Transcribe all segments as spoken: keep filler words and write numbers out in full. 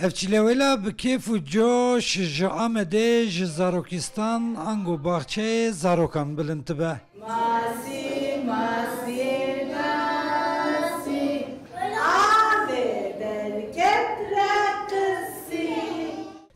Ev çîlewêla bi kêf û coş ji Amedê ji zarokîstan ango baxçeyê zarokan bilind dibe. Masî, masî, masî, avê derket reqisî.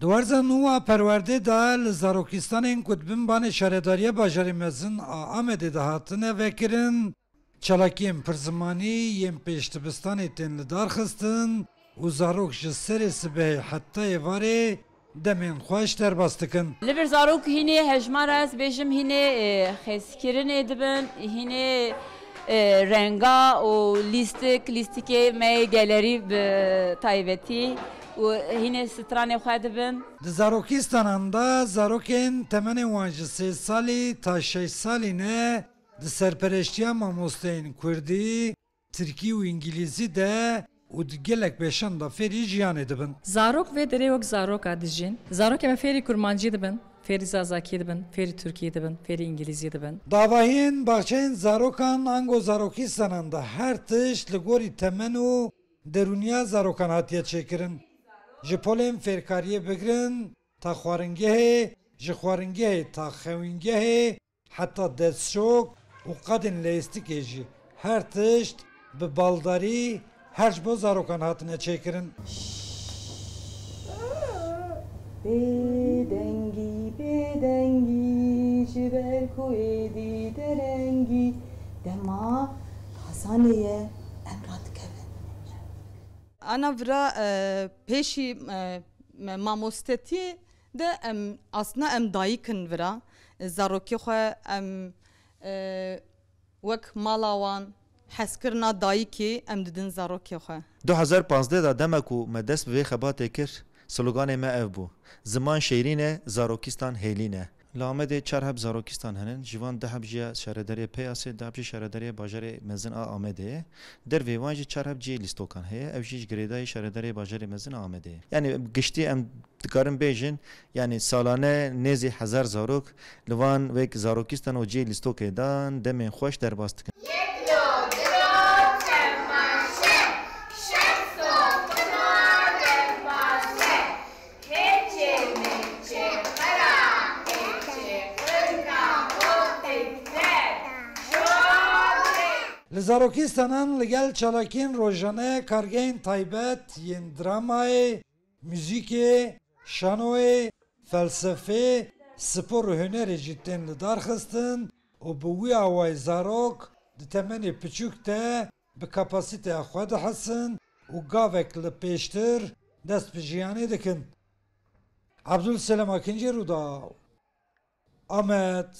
Di werza nû a perwerdê de li zarokîstanên ku di bin banê Şaredariya Bajarê Mezin a Amedê de hatine vekirin, çalakiyên pirzimanî yên pêşdibistanê tên lidarxistin û zarok ji serê sibehê heta êvarê demên xweş derbas dikin. Li vir zarok hînê hejmara ez bêjim hînê, e, xezkirinê dibin, hînê, e, renga û lîstik, lîstikê me yê gelerî bi taybetî û hînê stranê xwe dibin. Di zarokîstanan de zarokên temenê wan ji sê salî ta şeş salî ne di serpereştiya mamosteyên kurdî, tirkî û îngilîzî de û di gelek beşan de fêrî jiyanê dibin. Zarok vê derê wek zaroka dijîn. Zarokê me fêrî kurmancî dibin, fêrî zazakî dibin, fêrî tirkî dibin, fêrî îngilîzî dibin. Di avahiyên baxçeyên zarokan ango zarokîstanan de her tişt li gorî temen û derûniya zarokan hatiye çêkirin. Ji polên fêrkariyê bigirin ta xwaringehê, ji xwaringehê ta xewîngehê, heta destşok û qadên leyîstikê jî her tişt bi baldarî her ji bo zarokan hatine çêkirin. Bêdengî, bêdengî, ji ber ku êdî derengî, dema hazanê ye, em radikevin. Ana vira, e, pêşî, e, me-, mamostetiyê de em, aslında em dayik in vira. Zarokê xwe em, e, wek mala wan, hezkirina dayikê em didin zarokê xwe. Du hezar pazdeh de dema ku me dest bi vê xebatê kir, sloganê me ev bû, Ziman şêrîn e, zarokîstan hêlîn e. Li Amedê çar heb zarokîstan hene, ji van du heb jî ya şaredariyê Peyasê, du heb jî şaredariyê bajarê mezin a Amedê ye. Dervê wan jî çar heb cihê lîstokan heye, ev jî ji girêdayî şaredariyê bajarê mezin a Amedê ye. Yanî giştî em dikarin bêjin, yanî salane nêzî hezar zarok li van wek zarokîstan û cihê lîstokê dan demên xweş derbas dikin. Yek lo, du lo, temaşe, şev sofina derbase, keçê meçê qera, keçê qirka o tikte, şote. Li zarokîstanan li gel çalakiyên rojane kargehên taybet yên dramayê, muzîkê, şanoyê, felsefê, spor û hunerê jî tên lidarxistin û bi wî awayî zarok di temenê piçûk de bi kapasîteya xwe dihesin û gavek li pêştir dest bi jiyanê dikin. Abdulselem Akincî, Rûdaw, Amed.